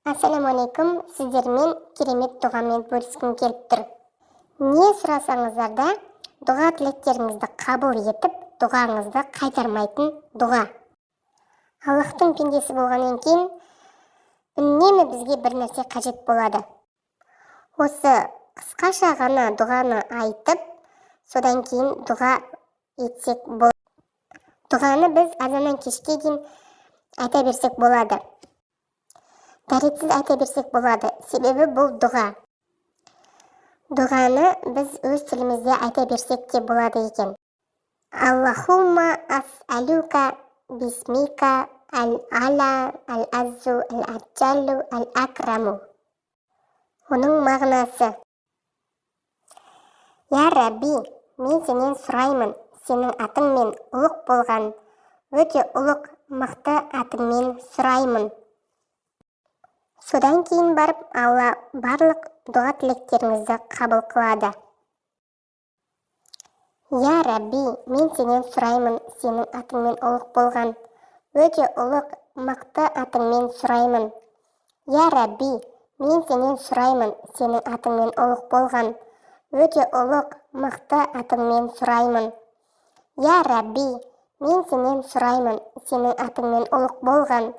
Ассалаумағалейкум! Сіздермен керемет дұғамен бөліскім келіп тұр. Не сұрасаңыздар да, дұға тілектеріңізді қабыл етіп, дұғаңызды қайтармайтын дұға. Аллахтың пендесі болғаннан кейін үнемі бізге бір нәрсе қажет болады. Осы қысқаша ғана дұғаны айтып, содан кейін дұға етсек болады. Дұғаны біз азаннан кешке дейін айта берсек болады, дәретсіз айта берсек болады, себебі бұл дұға. Дұғаны біз өз тілімізде айта берсек те болады екен. Аллахумма ас'алука бисмика әл ала әл аззу әл аджаллу әл акраму. Оның мағынасы: Я Рабби, мен сенен сұраймын сенің атыңмен, ұлық болған, өте ұлық, мықты атыңмен сұраймын. Содан кейін барып Алла барлық дұға тілектеріңізді қабыл қылады. Я Рабби, мен сенен сұраймын сенің атыңмен, ұлық болған, өте ұлық, мықты атыңмен сұраймын. Я Рабби, мен сенен сұраймын сенің атыңмен, ұлық болған, өте ұлық, мықты атыңмен сұраймын. Я Рабби, мен сенен сұраймын сенің атыңмен, ұлық болған,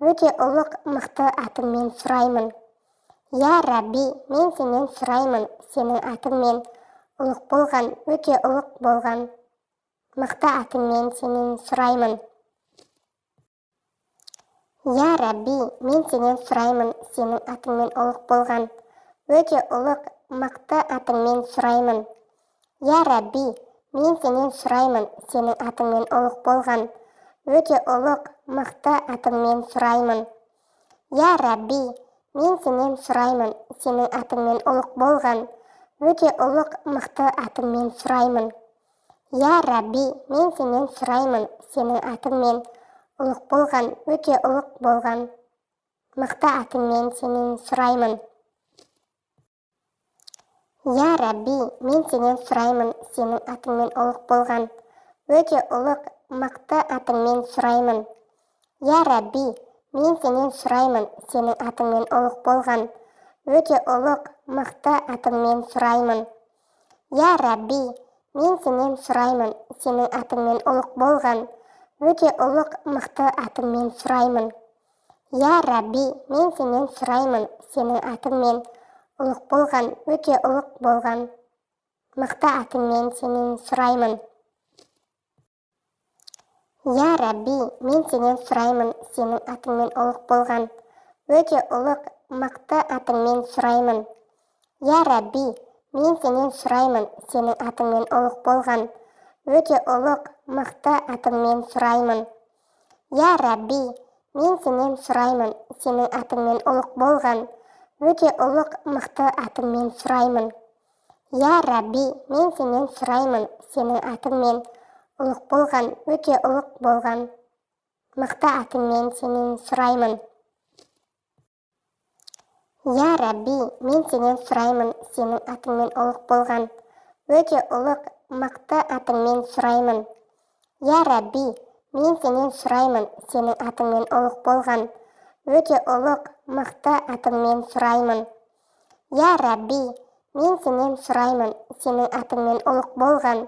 өте ұлық, мықты атыңмен сұраймын. Я Рабби, мен сенен сұраймын сенің атыңмен, ұлық болған, өте ұлық болған, мықты атыңмен сенен сұраймын. Я Рабби, мен сенен сұраймын сенің атыңмен, ұлық болған, өте ұлық, мықты атыңмен сұраймын. Я Рабби, мен сенен сұраймын сенің атыңмен, ұлық болған, өте ұлық, мықты атыңмен сұраймын. Я Рабби, мен сенен сұраймын сенің атыңмен, ұлық болған, өте ұлық, мықты атыңмен сұраймын. Я Рабби, мен сенен сұраймын сенің атыңмен, ұлық болған, өте ұлық болған, мықты атыңмен сенен сұраймын. Я Рабби, мен сенен сұраймын сенің атыңмен, ұлық болған, өте ұлық, мықты атыңмен сұраймын. Я Рабби, мен сенен сұраймын сенің атыңмен, ұлық болған, өте ұлық, мықты атыңмен сұраймын. Я Рабби, мен сенен сұраймын сенің атыңмен, ұлық болған, өте ұлық, мықты атыңмен сұраймын. Я Рабби, мен сенен сұраймын сенің атыңмен, ұлық болған, өте ұлық болған, мықты атыңмен сенен сұраймын. Я Рабби, мен сенен сұраймын сенің атыңмен, ұлық болған, өте ұлық, мықты атыңмен сұраймын. Я Рабби, мен сенен сұраймын сенің атыңмен, ұлық болған, өте ұлық, мықты атыңмен сұраймын. Я Рабби, мен сенен сұраймын сенің атыңмен, ұлық болған, өте ұлық, мықты атыңмен сұраймын. Я Рабби, мен сенен сұраймын сенің атыңмен, ұлық болған, өте ұлық болған, мықты атыңмен сенен сұраймын. Я Рабби, мен сенен сұраймын сенің атыңмен, ұлық болған, өте ұлық, мықты атыңмен сұраймын. Я Рабби, мен сенен сұраймын сенің атыңмен, ұлық болған, өте ұлық, мықты атыңмен сұраймын. Я Рабби, мен сенен сұраймын сенің атыңмен, ұлық болған,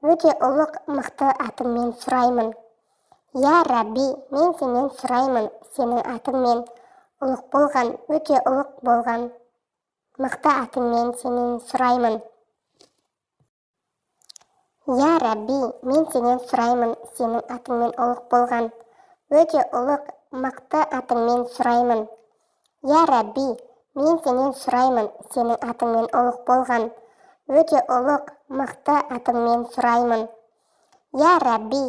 өте ұлық, мықты атыңмен сұраймын. Я Рабби, мен сенен сұраймын сенің атыңмен, ұлық болған, өте ұлық болған, мықты атыңмен сенен сұраймын. Я Рабби, мен сенен сұраймын сенің атыңмен, ұлық болған, өте ұлық, мықты атыңмен сұраймын. Я Рабби, мен сенен сұраймын сенің атыңмен, ұлық болған, өте ұлық, мықты атыңмен сұраймын. Я Рабби,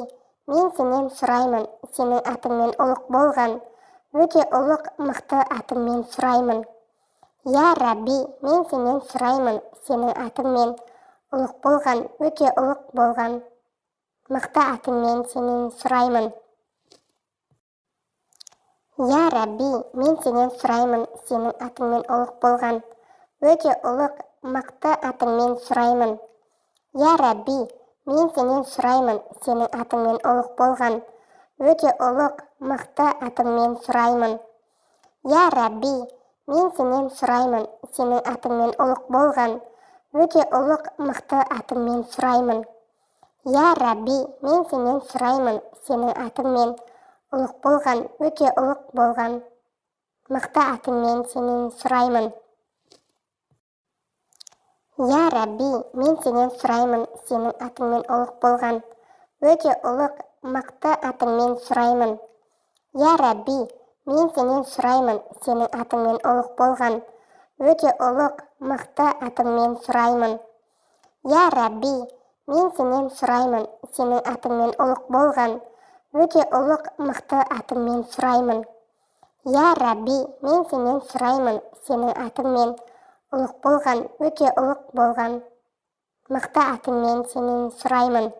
мен сенен сұраймын сенің атыңмен, ұлық болған, өте ұлық, мықты атыңмен сұраймын. Я Рабби, мен сенен сұраймын сенің атыңмен, ұлық болған, өте ұлық болған, мықты атыңмен сенен сұраймын. Я Рабби, мен сенен сұраймын сенің атыңмен, ұлық болған, өте ұлық, мықты атыңмен сұраймын. Я Рабби, мен сенен сұраймын сенің атыңмен, ұлық болған, өте ұлық, мықты атыңмен сұраймын. Я Рабби, мен сенен сұраймын, сенің атыңмен ұлық болған, өте ұлық, мықты атыңмен сұраймын. Я Рабби, мен сенен сұраймын, сенің атыңмен ұлық болған, өте ұлық болған, мықты атыңмен сенен сұраймын. Я Рабби, мен сенен сұраймын, сенің атыңмен ұлық болған, өте ұлық, мықты атыңмен сұраймын. Я Рабби, мен сенен сұраймын, сенің атыңмен ұлық болған, өте ұлық, мықты атыңмен сұраймын. Я Рабби, мен сенен сұраймын, сенің атыңмен ұлық болған, өте ұлық, мықты атыңмен сұраймын. Я Рабби, мен сенен сұраймын, сенің атыңмен ұлық болған, өте ұлық болған, мықты атыңмен сенен сұраймын.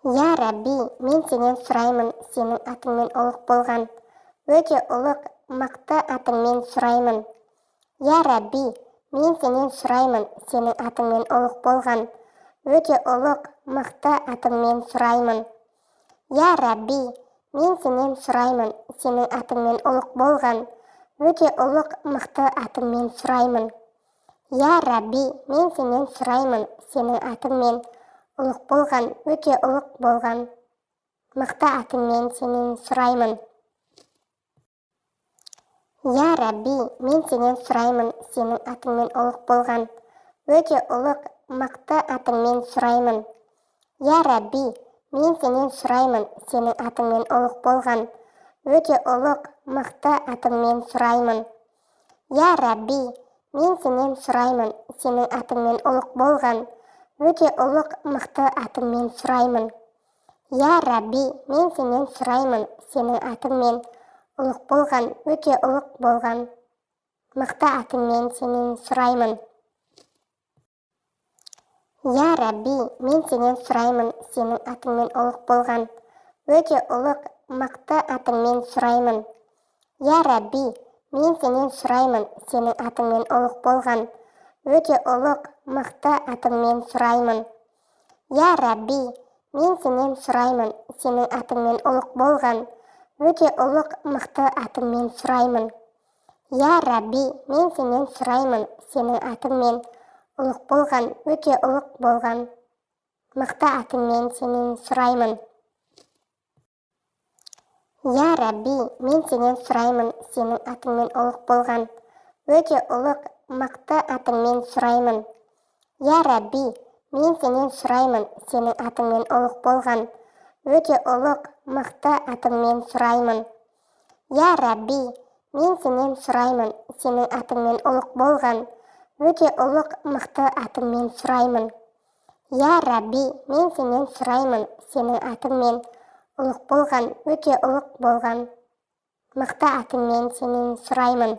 Я Рабби, мен сенен сұраймын, сенің атыңмен ұлық болған, өте ұлық, мықты атыңмен сұраймын. Я Рабби, мен сенен сұраймын, сенің атыңмен ұлық болған, өте ұлық, мықты атыңмен сұраймын. Я Рабби, мен сенен сұраймын, сенің атыңмен ұлық болған, өте ұлық, мықты атыңмен сұраймын. Я Рабби, мен сенен сұраймын, сенің атыңмен ұлық болған, өте ұлық болған, мықты атыңмен сенен сұраймын. Я Рабби, мен сенен сұраймын, сенің атыңмен ұлық болған, өте ұлық, мықты атыңмен сұраймын. Я Рабби, мен сенен сұраймын, сенің атыңмен ұлық болған, өте ұлық, мықты атыңмен сұраймын. Я Рабби, мен сенен сұраймын, сенің атыңмен ұлық болған, өте ұлық, мықты атыңмен сұраймын. Я Рабби, мен сенен сұраймын, сенің атыңмен ұлық болған, өте ұлық болған, мықты атыңмен сенен сұраймын. Я Рабби, мен сенен сұраймын, сенің атыңмен ұлық болған, өте ұлық, мықты атыңмен сұраймын. Я Рабби, мен сенен сұраймын, сенің атыңмен ұлық болған, өте ұлық, мықты атыңмен сұраймын. Я Рабби, мен сенен сұраймын, сенің атыңмен ұлық болған, өте ұлық, мықты атыңмен сұраймын. Я Рабби, мен сенен сұраймын, сенің атыңмен ұлық болған, өте ұлық болған, мықты атыңмен сенен сұраймын. Я Рабби, мен сенен сұраймын, сенің атыңмен ұлық болған, өте ұлық, мықты атыңмен сұраймын. Я Рабби, мен сенен сұраймын, сенің атыңмен ұлық болған, өте ұлық, мықты атыңмен сұраймын. Я Рабби, мен сенен сұраймын, сенің атыңмен ұлық болған, өте ұлық, мықты атыңмен сұраймын. Я Рабби, мен сенен сұраймын, сенің атыңмен ұлық болған, өте ұлық болған, мықты атыңмен сенен сұраймын.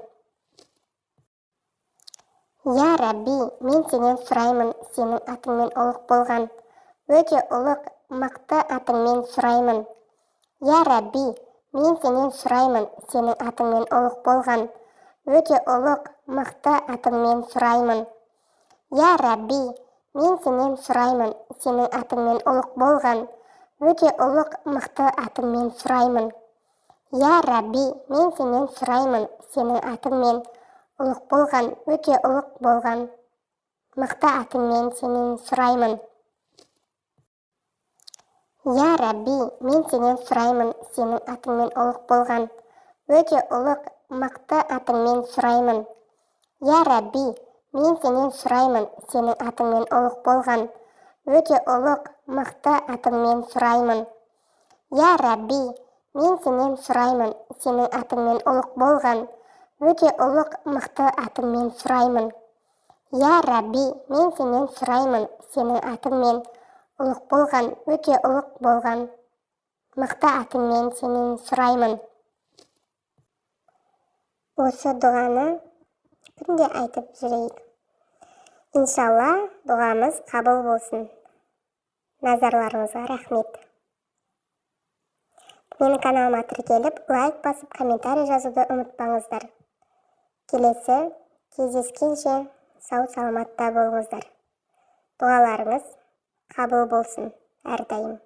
Я Рабби, мен сенен сұраймын, сенің атыңмен ұлық болған, өте ұлық, мықты атыңмен сұраймын. Я Рабби, мен сенен сұраймын, сенің атыңмен ұлық болған, өте ұлық, мықты атыңмен сұраймын. Я Рабби, мен сенен сұраймын, сенің атыңмен ұлық болған, өте ұлық, мықты атыңмен сұраймын. Я Рабби, мен сенен сұраймын, сенің атыңмен ұлық болған, өте ұлық болған, мықты атыңмен сенен сұраймын. Я Рабби, мен сенен сұраймын, сенің атыңмен ұлық болған, өте ұлық, мықты атыңмен сұраймын. Я Рабби, мен сенен сұраймын, сенің атыңмен ұлық болған, өте ұлық, мықты атыңмен сұраймын. Я Рабби, мен сенен сұраймын, сенің атыңмен ұлық болған, өте ұлық, мықты атыңмен сұраймын. Я Рабби, мен сенен сұраймын, сенің атыңмен ұлық болған, өте ұлық болған, мықты атыңмен сенен сұраймын. Осы дұғаны күнде айтып жүрейік. Иншалла, дұғамыз қабыл болсын. Назарларыңызға рахмет. Менің каналыма тіркеліп, лайк басып, комментарий жазуды ұмытпаңыздар. Келесі кездескенше сау саламатта болыңыздар. Дұғаларыңыз қабыл болсын әрдайым.